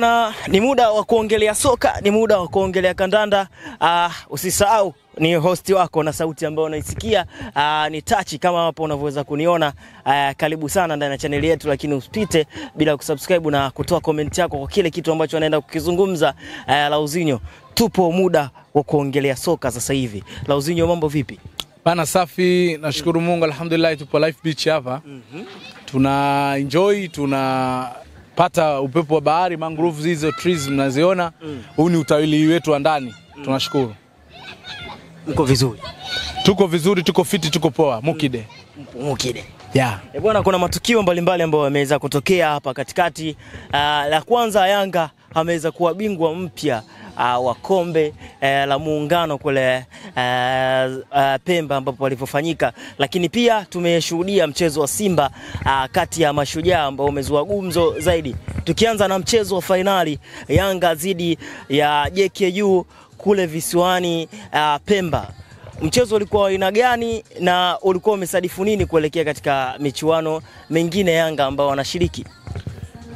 Bwana, ni muda wa kuongelea soka, ni muda wa kuongelea kandanda. Usisahau ni host wako na sauti ambayo unaisikia ni Tachi kama hapo unavyoweza kuniona. Karibu sana ndani ya channel yetu, lakini usipite bila kusubscribe na kutoa comment yako kwa kile kitu ambacho anaenda kukizungumza. Lauzinho, tupo muda wa kuongelea soka sasa hivi. Lauzinho, mambo vipi? Bana safi, nashukuru Mungu, alhamdulillah, tupo Life Beach hapa. Tuna enjoy, tuna pata upepo wa bahari, mangroves hizo trees mnaziona. Huu ni utawili wetu wa ndani. Tunashukuru. Mko vizuri? Tuko vizuri, tuko fiti, tuko poa. Mukide. Mukide. Yeah. E bwana, kuna matukio mbalimbali ambayo yameweza kutokea hapa katikati. La kwanza, Yanga ameweza kuwa bingwa mpya wa kombe la muungano kule Pemba ambapo walipofanyika. Lakini pia tumeshuhudia mchezo wa Simba kati ya Mashujaa ambao umezua gumzo zaidi. Tukianza na mchezo wa fainali Yanga dhidi ya JKU kule visiwani Pemba. Mchezo ulikuwa aina gani na ulikuwa umesadifu nini kuelekea katika michuano mingine Yanga ambao wanashiriki?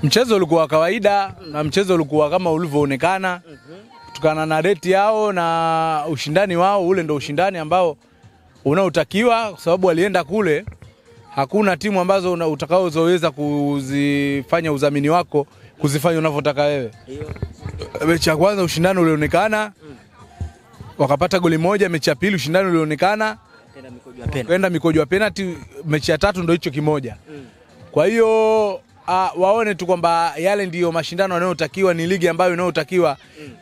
Mchezo ulikuwa kawaida na mchezo ulikuwa kama ulivyoonekana. Kutokana na rate yao na ushindani wao, ule ndio ushindani ambao unaotakiwa, kwa sababu walienda kule hakuna timu ambazo utakaozoweza kuzifanya udhamini wako kuzifanya unavyotaka wewe. Mechi ya kwanza ushindani ulionekana, wakapata goli moja. Mechi ya pili ushindani ulionekana, kwenda mikojo ya penalty. Mechi ya tatu ndio hicho kimoja. Kwa hiyo waone tu kwamba yale ndiyo mashindano yanayotakiwa, ni ligi ambayo inayotakiwa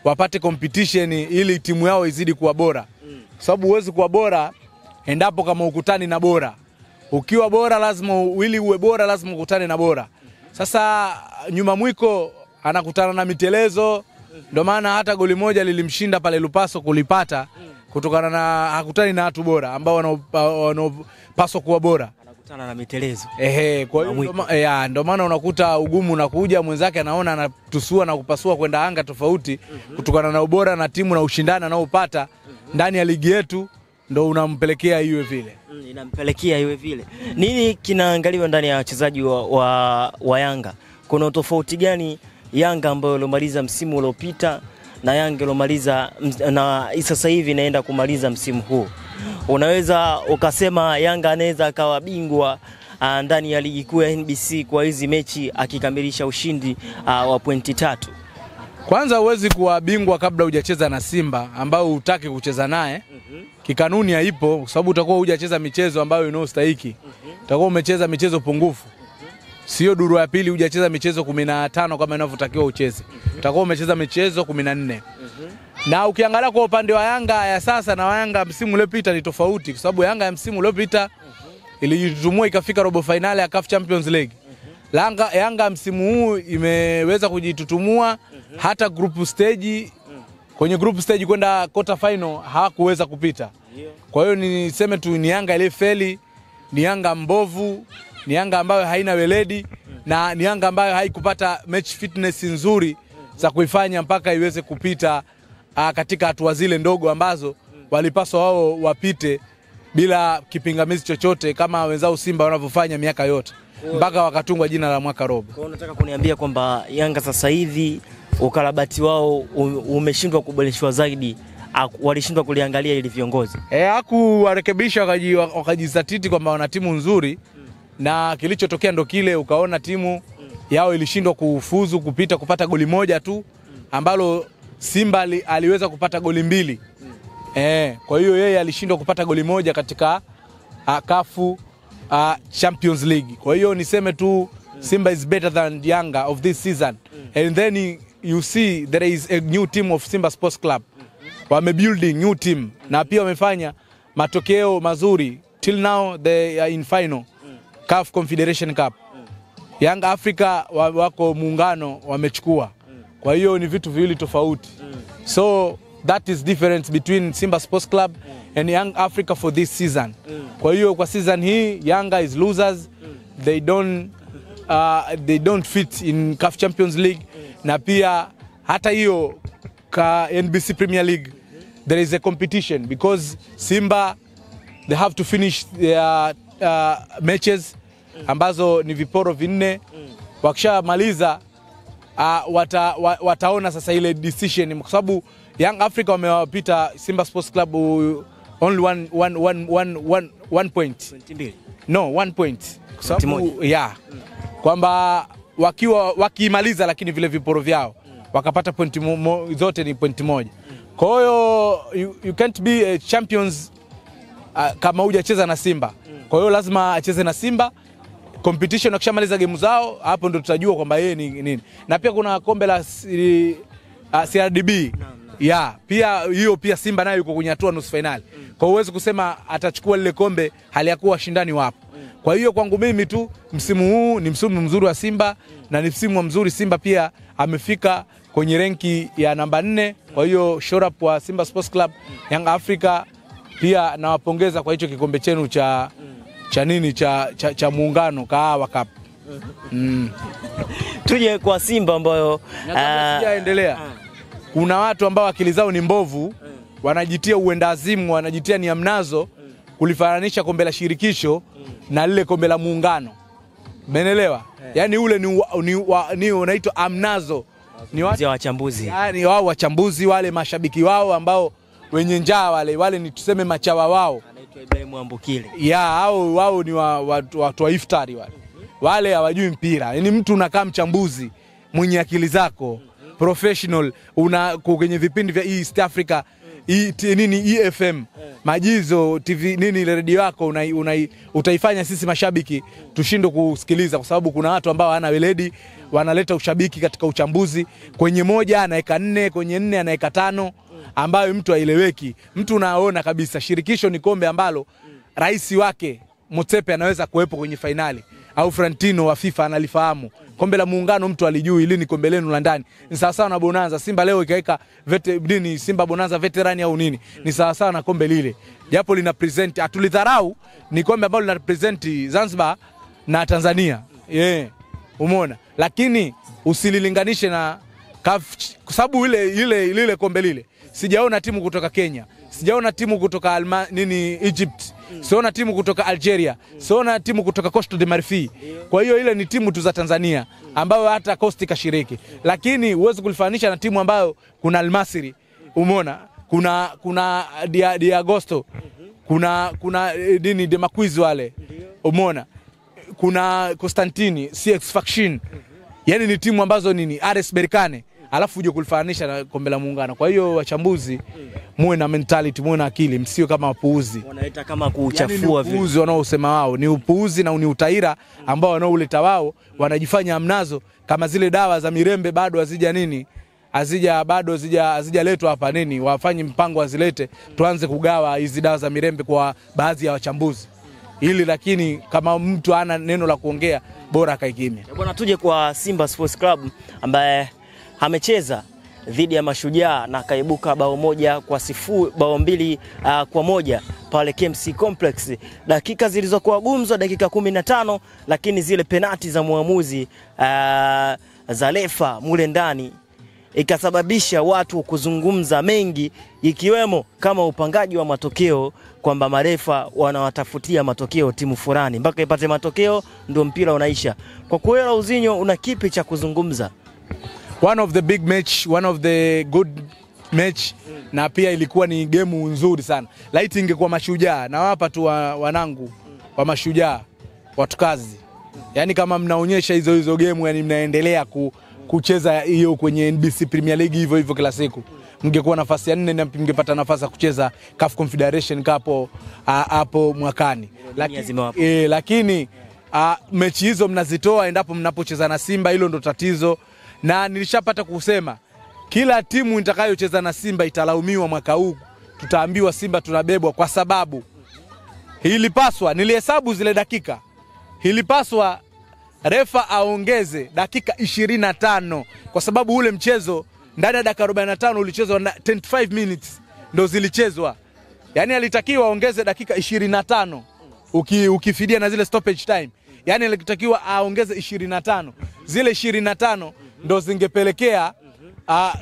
wapate competition ili timu yao izidi kuwa bora. Sababu huwezi kuwa bora endapo kama ukutani na bora. Ukiwa bora lazima, ili uwe bora lazima ukutane na bora. Sasa nyuma mwiko anakutana na mitelezo, ndio maana hata goli moja lilimshinda pale Lupaso kulipata, kutokana na hakutani na watu bora ambao wanaopaswa kuwa bora. Anakutana na mitelezo. Ehe, kwa hiyo ndio maana unakuta ugumu unakuja, mwenzake anaona anatusua na kupasua kwenda anga tofauti, kutokana na ubora na timu na ushindani anaopata ndani ya ligi yetu, ndio unampelekea iwe vile. Inampelekea iwe vile. Nini kinaangaliwa ndani ya wachezaji wa Yanga? Kuna tofauti gani Yanga ambayo ilomaliza msimu uliopita na Yanga ilomaliza na sasa hivi inaenda kumaliza msimu huu? Unaweza ukasema Yanga anaweza akawa bingwa ndani ya ligi kuu ya NBC kwa hizi mechi akikamilisha ushindi wa pointi 3. Kwanza huwezi kuwa bingwa kabla hujacheza na Simba ambao hutaki kucheza naye. Kikanuni haipo, kwa sababu utakuwa hujacheza michezo ambayo inayostahili. Utakuwa umecheza michezo pungufu. Sio duru ya pili hujacheza michezo 15 kama inavyotakiwa ucheze. Utakuwa umecheza michezo 14. Na ukiangalia kwa upande wa Yanga ya sasa na Yanga msimu uliopita ni tofauti, kwa sababu Yanga ya msimu uliopita ilijitumua ikafika robo finali ya CAF Champions League. Yanga msimu huu imeweza kujitutumua hata group stage, kwenye group stage kwenda quarter final hawakuweza kupita. Kwa hiyo niseme tu ni Yanga iliyofeli, ni Yanga mbovu, ni Yanga ambayo haina weledi na ni Yanga ambayo haikupata match fitness nzuri za kuifanya mpaka iweze kupita katika hatua zile ndogo ambazo walipaswa wao wapite bila kipingamizi chochote kama wenzao Simba wanavyofanya miaka yote mpaka wakatungwa jina la mwaka robo. Kwa hiyo unataka kuniambia kwamba Yanga sasa hivi ukarabati wao umeshindwa kuboreshwa zaidi, walishindwa kuliangalia ili viongozi hakuwarekebisha, wakajizatiti kwamba wana timu nzuri, na kilichotokea ndo kile, ukaona timu yao ilishindwa kufuzu kupita kupata goli moja tu ambalo Simba aliweza kupata goli 2. Kwa hiyo yeye alishindwa kupata goli moja katika CAF Champions League. Kwa hiyo niseme tu Simba is better than Yanga of this season. And then you see there is a new team of Simba Sports Club. Wame building new team na pia wamefanya matokeo mazuri. Till now they are in final CAF Confederation Cup. Yanga Africa wako muungano wamechukua. Kwa hiyo ni vitu viwili tofauti. So that is difference between Simba Sports Club and Young Africa for this season. Kwa hiyo kwa season hii Yanga is losers. They don't fit in CAF Champions League. Na pia hata hiyo ka NBC Premier League there is a competition because Simba they have to finish their matches ambazo ni viporo 4. Wakishamaliza Wataona sasa ile decision, kwa sababu Young Africa wamewapita Simba Sports Club only 1 point. No, 1 point. Kwa sababu kwamba wakiwa wakimaliza lakini vile viporo vyao wakapata point zote ni point 1. Kwa hiyo you can't be a champions kama hujacheza na Simba. Kwa hiyo lazima acheze na Simba competition, akishamaliza game zao hapo ndo tutajua kwamba yeye ni nini. Na pia kuna kombe la CRDB. Pia hiyo pia Simba nayo yuko kwenye hatua nusu finali. Kwa hiyo huwezi kusema atachukua lile kombe hali ya kuwa washindani wapo. Kwa hiyo kwangu mimi tu msimu huu ni msimu mzuri wa Simba na ni msimu mzuri Simba pia amefika kwenye renki ya namba 4. Kwa hiyo shout up wa Simba Sports Club, Young Africa pia nawapongeza kwa hicho kikombe chenu cha nini cha muungano Kahawa Cup. Tuje kwa Simba ambayo sijaendelea. Kuna watu ambao akili zao ni mbovu, wanajitia uendazimu, wanajitia ni amnazo kulifananisha kombe la shirikisho na lile kombe la muungano. Umeelewa? Yaani ule ni unaitwa amnazo. Ni watu wachambuzi. Yaani wao wachambuzi wale mashabiki wao ambao wenye njaa wale ni tuseme machawa wao. Anaitwa Ibrahim Ambukile. Hao wao ni watu wa iftari wale. Wale hawajui mpira. Yaani mtu unakaa mchambuzi mwenye akili zako, professional, una kwenye vipindi vya East Africa, nini EFM, Majizo TV nini ile radio yako utaifanya sisi mashabiki tushindwe kusikiliza, kwa sababu kuna watu ambao hawana weledi, wanaleta ushabiki katika uchambuzi. Kwenye moja anaweka 4, kwenye 4 anaweka 5, ambayo mtu haeleweki. Mtu unaona kabisa shirikisho ni kombe ambalo rais wake Motsepe anaweza kuwepo kwenye finali au Frantino wa FIFA analifahamu. Kombe la muungano mtu alijui lini kombe lenu la ndani. Ni sawa sawa na Bonanza. Simba leo ikaweka nini Simba Bonanza veterani au nini. Ni sawa sawa na kombe lile. Japo lina present, atulidharau, ni kombe ambalo lina present Zanzibar na Tanzania. Umeona? Lakini usililinganishe na CAF, kwa sababu ile lile kombe lile. Sijaona timu kutoka Kenya, sijaona timu kutoka Egypt, sijaona timu kutoka Algeria, sijaona timu kutoka Costa de Marfil. Kwa hiyo ile ni timu tu za Tanzania ambayo hata Costa kashiriki. Lakini huwezi kulifanisha na timu ambayo kuna Almasri, umeona, kuna Di Agosto, kuna nini De Maquiz wale, umeona, kuna Constantini, CX Faction. Yaani ni timu ambazo nini RS Berkane, alafu uje kulifanisha na kombe la muungano. Kwa hiyo wachambuzi muwe na mentality, muwe na akili, msio kama wapuuzi. Wanaita kama kuchafua vile. Upuuzi wanaosema wao ni upuuzi na ni utaira ambao wanaouleta wao, wanajifanya amnazo kama zile dawa za mirembe bado hazija nini, hazijaletwa hapa nini, wafanye mpango wazilete, tuanze kugawa hizi dawa za mirembe kwa baadhi ya wachambuzi. Ili lakini kama mtu hana neno la kuongea bora akae kimya. Bwana, tuje kwa Simba Sports Club ambaye amecheza dhidi ya Mashujaa na akaibuka bao 1-0, bao 2-1 pale KMC Complex. Dakika zilizokuwa gumzo dakika 15, lakini zile penati za muamuzi za refa mule ndani ikasababisha watu kuzungumza mengi, ikiwemo kama upangaji wa matokeo kwamba marefa wanawatafutia matokeo timu fulani mpaka ipate matokeo ndio mpira unaisha. Kwa kweli Uzinyo, una kipi cha kuzungumza? One of the big match, one of the good match, na pia ilikuwa ni game nzuri sana. Laiti ingekuwa Mashujaa, na wapa tu wanangu wa Mashujaa watu kazi. Yaani kama mnaonyesha hizo game, yani mnaendelea kucheza hiyo kwenye NBC Premier League hivyo hivyo kila siku, mngekuwa nafasi ya 4 na mngepata nafasi ya kucheza CAF Confederation Cup hapo mwakani. Lakini mechi hizo mnazitoa endapo mnapocheza na Simba, hilo ndo tatizo. Na nilishapata kusema kila timu itakayocheza na Simba italaumiwa mwaka huu. Tutaambiwa Simba tunabebwa, kwa sababu ilipaswa, nilihesabu zile dakika, ilipaswa refa aongeze dakika 25, kwa sababu ule mchezo ndani ya dakika 45 ulichezwa 25 minutes ndo zilichezwa. Yaani alitakiwa aongeze dakika 25 ukifidia na zile stoppage time. Yaani alitakiwa aongeze 25. Zile 25 ndo zingepelekea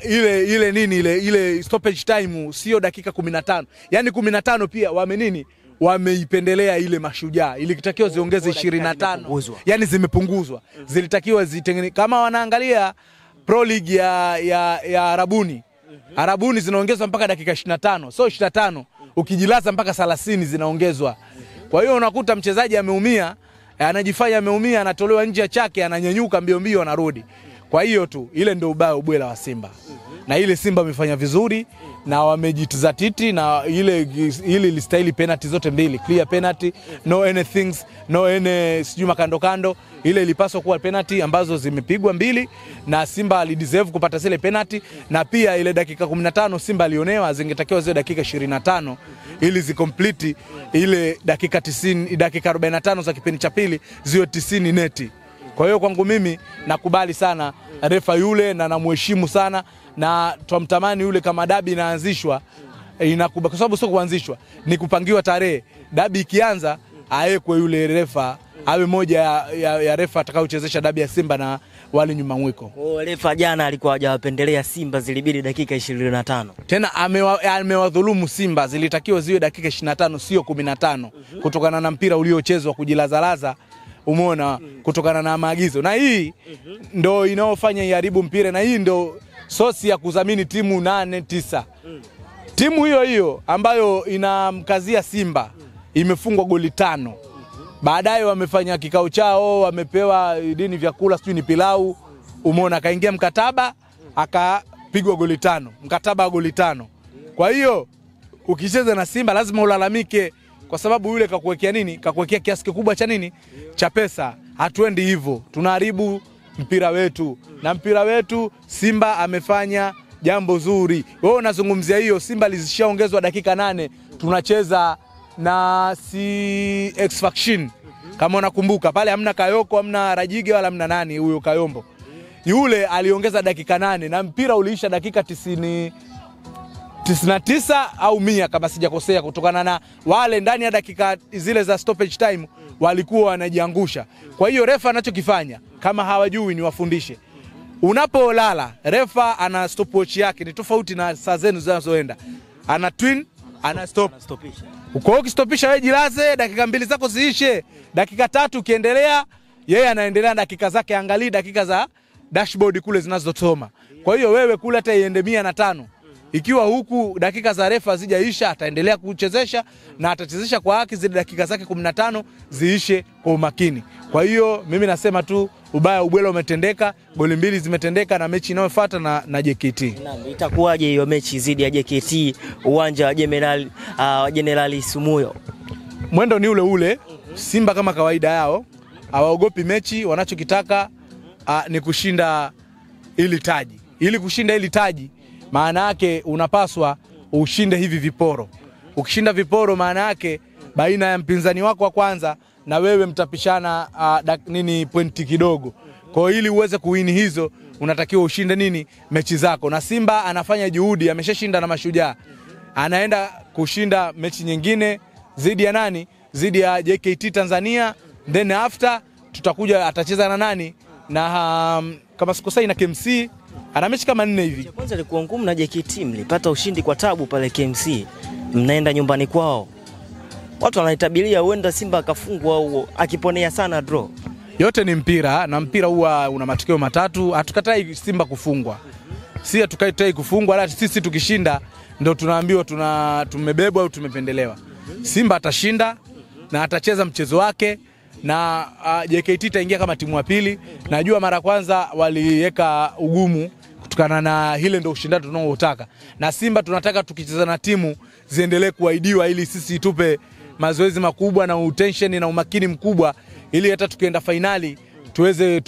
ile nini ile stoppage time, sio dakika 15. Yaani 15 pia wame nini? Wameipendelea ile Mashujaa. Ilitakiwa ziongeze 25. Yaani zimepunguzwa. Zilitakiwa zitengenezwe kama wanaangalia Pro League ya Arabuni. Arabuni zinaongezwa mpaka dakika 25. So 25 ukijilaza mpaka 30 zinaongezwa. Kwa hiyo unakuta mchezaji ameumia, anajifanya ameumia, anatolewa nje ya chake, ananyanyuka mbio mbio anarudi. Kwa hiyo tu ile ndio ubaya ubwela wa Simba. Na ile Simba wamefanya vizuri na wamejitizatiti, na ile ilistahili penalty zote mbili, clear penalty, no anything, no any sijui makando kando. Ile ilipaswa kuwa penalty ambazo zimepigwa mbili, na Simba alideserve kupata zile penalty. Na pia ile dakika 15 Simba alionewa, zingetakiwa zile dakika 25 ili zikomplete ile dakika 90, dakika 45 za kipindi cha pili ziwe 90 neti. Kwa hiyo kwangu mimi nakubali sana refa yule na namuheshimu sana, na twamtamani yule kama dabi inaanzishwa inakubali, kwa sababu sio kuanzishwa, ni kupangiwa tarehe. Dabi ikianza aekwe yule refa, awe moja ya refa atakayochezesha dabi ya Simba na wale nyuma mwiko. Kwa refa jana alikuwa hajawapendelea Simba, zilibidi dakika 25. Tena amewadhulumu Simba, zilitakiwa ziwe dakika 25 sio 15, kutokana na mpira uliochezwa kujilazalaza, umeona, kutokana na maagizo. Na hii ndo inaofanya iharibu mpira, na hii ndo sosi ya kudhamini timu 8 9. Timu hiyo hiyo ambayo inamkazia Simba imefungwa goli 5. Baadaye wamefanya kikao chao, wamepewa dini vyakula sijui ni pilau, umeona, kaingia mkataba akapigwa goli 5, mkataba wa goli 5. Kwa hiyo ukicheza na Simba lazima ulalamike, kwa sababu yule kakuwekea nini? Kakuwekea kiasi kikubwa cha nini? Cha pesa. Hatuendi hivyo, tunaharibu mpira wetu. Na mpira wetu Simba amefanya jambo zuri. Wewe unazungumzia hiyo Simba lizishaongezwa dakika 8, tunacheza na si X-Faction. Kama unakumbuka pale hamna Kayoko, hamna Rajige wala hamna nani huyo Kayombo. Yule aliongeza dakika 8 na mpira uliisha dakika 99 au 100 kama sijakosea, kutokana na wale ndani ya dakika zile za stoppage time walikuwa wanajiangusha. Kwa hiyo refa anachokifanya, kama hawajui ni wafundishe. Unapolala refa ana stopwatch yake, ni tofauti na saa zenu zinazoenda. Ana twin, ana stop. Kwa hiyo ukistopisha wewe jilaze, dakika 2 zako ziishe, dakika 3 ukiendelea yeye anaendelea dakika zake, angalii dakika za dashboard kule zinazosoma. Kwa hiyo wewe kule hata iende 105. Ikiwa huku dakika za refa hazijaisha ataendelea kuchezesha, na atachezesha kwa haki zile dakika zake 15 ziishe kwa umakini. Kwa hiyo mimi nasema tu ubaya ubwela umetendeka, goli 2 zimetendeka, na mechi inayofuata na JKT. Naam, itakuwaje hiyo mechi zidi ya JKT uwanja wa Jenerali Sumuyo? Mwendo ni ule ule, Simba kama kawaida yao hawaogopi mechi, wanachokitaka ni kushinda ili taji. Ili kushinda ili taji maana yake unapaswa ushinde hivi viporo. Ukishinda viporo maana yake baina ya mpinzani wako wa kwanza na wewe mtapishana nini pointi kidogo. Kwa hiyo ili uweze kuwini hizo unatakiwa ushinde nini mechi zako. Na Simba anafanya juhudi, ameshashinda na Mashujaa. Anaenda kushinda mechi nyingine zidi ya nani? Zidi ya JKT Tanzania, then after tutakuja atacheza na nani? Na kama sikosai na KMC. Ana mechi kama 4 hivi. Kwanza ilikuwa ngumu na JKT, mlipata ushindi kwa tabu pale KMC. Mnaenda nyumbani kwao. Watu wanaitabiria huenda Simba akafungwa au akiponea sana draw. Yote ni mpira, na mpira huwa una matokeo matatu. Hatukatai Simba kufungwa. Si hatukatai kufungwa, ila sisi tukishinda ndio tunaambiwa tumebebwa au tumependelewa. Simba atashinda na atacheza mchezo wake, na JKT itaingia kama timu ya pili. Najua mara kwanza waliweka ugumu kutokana na hile ndio ushindani tunaoutaka. Na Simba tunataka tukicheza na timu ziendelee kuahidiwa ili sisi tupe mazoezi makubwa na utension na umakini mkubwa, ili hata tukienda finali tuweze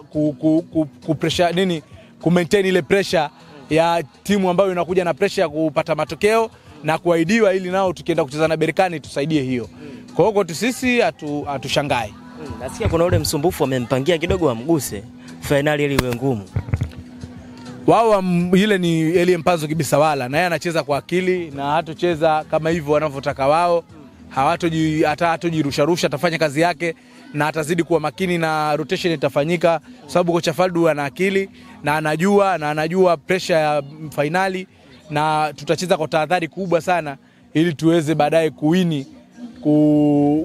ku pressure nini, ku maintain ile pressure ya timu ambayo inakuja na pressure ya kupata matokeo na kuahidiwa, ili nao tukienda kucheza na Berkane tusaidie hiyo. Kwa hiyo kwetu sisi hatushangai. Nasikia kuna ule msumbufu amempangia kidogo amguse finali ili iwe ngumu. Wao ile ni Elie Mpanzu Kibisawala, na yeye anacheza kwa akili na hatocheza kama hivyo wanavyotaka wao. Hatoji rusha, atafanya kazi yake na atazidi kuwa makini na rotation itafanyika, sababu kocha Faldu ana akili na anajua pressure ya finali, na tutacheza kwa tahadhari kubwa sana ili tuweze baadaye kuwini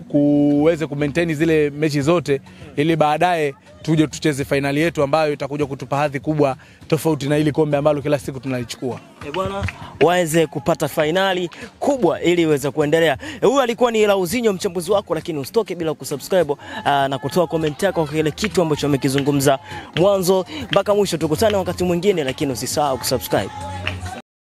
kuweze kumaintain zile mechi zote ili baadaye tuje tucheze fainali yetu ambayo itakuja kutupa hadhi kubwa tofauti na ili kombe ambalo kila siku tunalichukua. Bwana, waweze kupata fainali kubwa ili iweze kuendelea. Huyu alikuwa ni Lauzinho, mchambuzi wako, lakini usitoke bila kusubscribe na kutoa comment yako kwa kile kitu ambacho amekizungumza mwanzo mpaka mwisho. Tukutane wakati mwingine, lakini usisahau kusubscribe.